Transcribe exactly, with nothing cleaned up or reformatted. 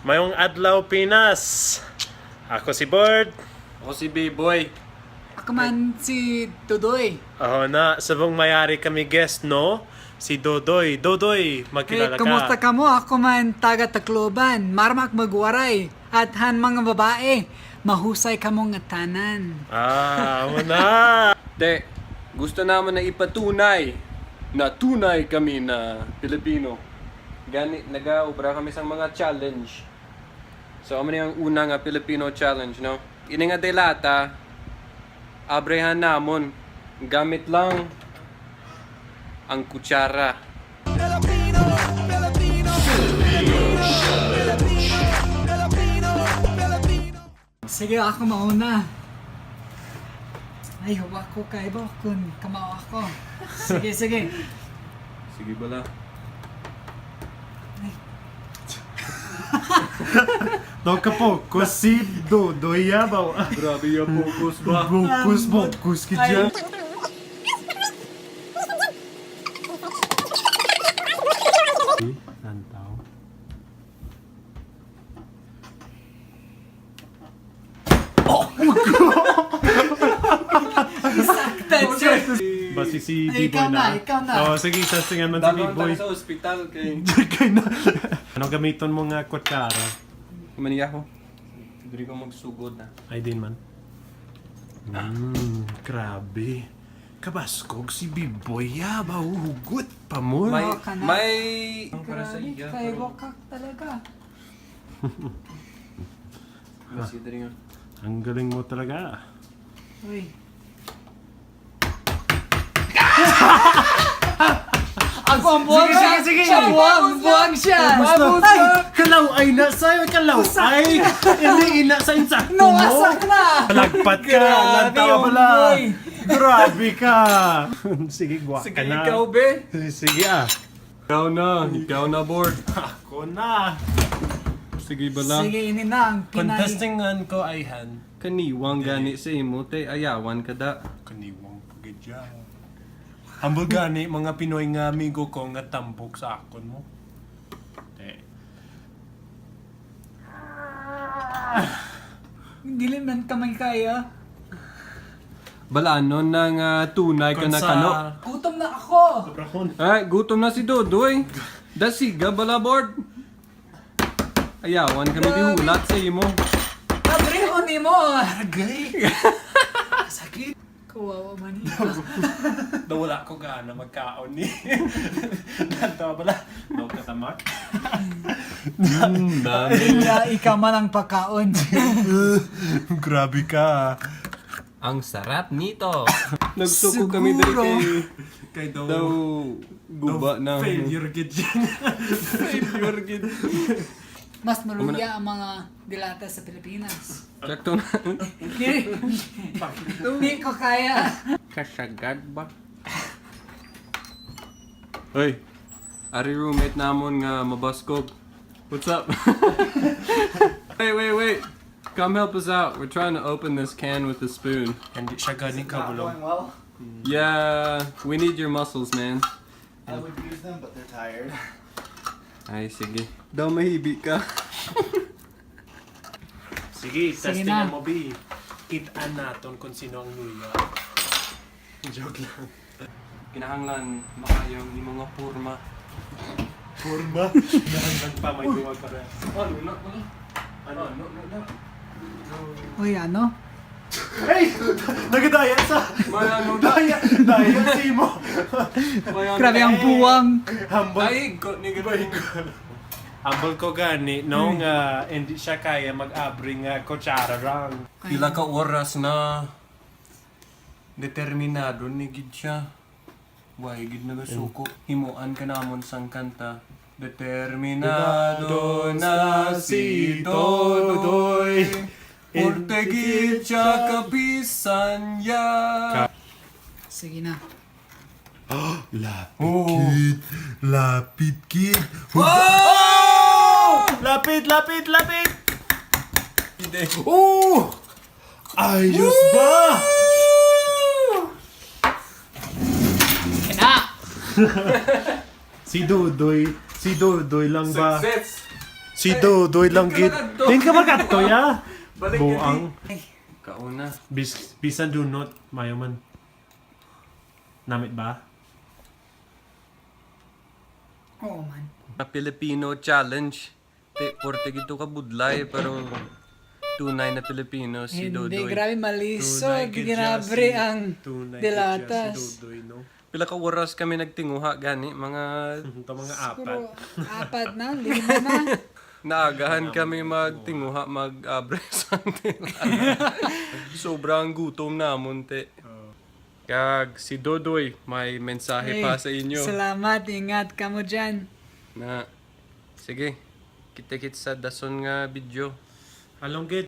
Mayong adlaw, Pinas. Ako si Bord. Ako si B-Boy. Ako man si Tudoy. Aho na, subong may ari kami guest, no? Si Dodoy. Dodoy, magkilala ka. Hey, kumusta kamo? Ako man, taga Tacloban. Marmak magwaray. At han mga babae, mahusay kamo nga tanan. Ah, amo na. Te, gusto naman na ipatunay na tunay kami na Pilipino. Gani, nagaobra kami sang mga challenge. So, amo ni ang una nga Filipino challenge, no? Ini nga delata, abrehan namon gamit lang ang kutsara. Filipino, Filipino, Filipino, Filipino, Filipino. Sige, ako mauna. Ay, huwag ko kaibo kung kamao ako. Sige, sige. Sige bala. Ay. Daw ka po, kusido, doyabaw. Grabe yung focus ba? Focus, focus ka dyan. Lantaw. Saktan siya. Basi si Ay, B-Boy ikaw na, na. Ikaw na. Oh, sige, testingan man si Dadaan B-Boy. Tayo sa ospital kay Kay na. Ano gamiton mo nga kutsara? Maniya ko. Diri ko magsugod na. Ay, din man. Mm, grabe. Kabaskog si B-Boy, ya, ba, hugot pa mo. May, Oh, kana. May, ang para sa Grabe, iya, kay pero wakak talaga. Mas yun rin yun. Ang galing mo talaga. Uy. Ako ang buwag Sige, siya. Sige, sige. Siya buwag, buwag siya. Ubus na. Ay, kalaw ay na sa'yo, kalaw ay. Hindi, ina sa insakto mo. No, asak na. Lagpat ka, Grabe, lantaw pala. Grabe ka. Sige, guwak Sige, ka na. Ikaw, be. Sige, ah. Ikaw na, ikaw na, Bord. Ako na. Sige, bala. Sige, ini na ang pinay- Contesting ngan ko, ay han. Kaniwang gani sa imo, te, ayawan ka da. Kaniwang pa gid siya. Humble gani, mga Pinoy nga amigo ko nga tambok sa akon mo. Te. Dili man ka may kaya. Balanon na nga tunay ka Kung na sa kano. Gutom na ako. Sobrahon. Ay, gutom na si Dodoy. Dasiga bala, Bord. Ayawan kami Grabe. Dihulat sa imo. Abrihon nimo. Aragay. Sakit. Kawawa man. Daw wala ko gana magkaon ni. Nanto bala. No katamak. Mm, dami. Iya, ikaw man ang pakaon. Grabe ka. Ang sarap nito. Nagsuko kami diri Siguro. Kay, kay daw, Daw guba daw na. Failure gid yan. Failure gid. Mas maluya ang mga dilata sa Pilipinas. Sakto na. Di, di ko kaya. Kasagad ba? Hoy, ari roommate namon nga mabaskog. What's up? Wait, wait, wait. Come help us out. We're trying to open this can with a spoon. Hindi siya gani Is it not kabulong. Going well? Yeah, we need your muscles, man. I would use them, but they're tired. Ay, sige. Daw mahibi ka. Sige, Sige testingan na. Mo, B. Kitaan naton kung sino ang luya. Joke lang. Kinahanglan maayo ang imong nga porma. Porma? Kinahanglan pa, may duwag pa rin. Oh, luna, luna. Ano? Oh, no, no, no. Uy, ano? Hey! Nagadaya sa May ano na? Daya, daya si mo. May ano Grabe ang na? Buwang. Hambal. Daig ko ni Daig ko. Hambal ko gani, no, Hmm. Nga hindi siya kaya mag-abri nga kutsara lang. Ay. Pila ka oras na? Determinado ni gid siya. Way gid nagasuko. Himuan ka namon sang kanta. Determinado na si Totoy. Forte gid siya kabisan ya. Ka- Sige na. Lapit Oh. Kid. Lapit kid. Oh! Lapit, lapit, lapit. Hindi. Oh! Ayos ba? Kena! Si Dodoy, si Dodoy lang ba? Success! Si Dodoy lang gid. Tingin ka magkadto, ya? Buang. Kauna. Bis bisan do not, mayo man. Namit ba? Oo man. Na Filipino challenge. Ti, porte gito ka budlay, pero tunay na Filipino si Hindi, Dodoy. Grabe, malisod. Tunay gid siya Ginabre si- ang tunay gid dilatas. Siya si Dodoy, no? Pila ka oras kami nagtinguha gani, mga Ito, mga apat. Siguro, apat na, lima na. Naagahan kami magtinguha, mag-abre sa dilatas. Sobrang gutom namon, te. Kag si Dodoy, may mensahe Ay, pa sa inyo. Salamat, ingat kamo dyan. Na, sige, kita-kits sa dason nga video. Along gid.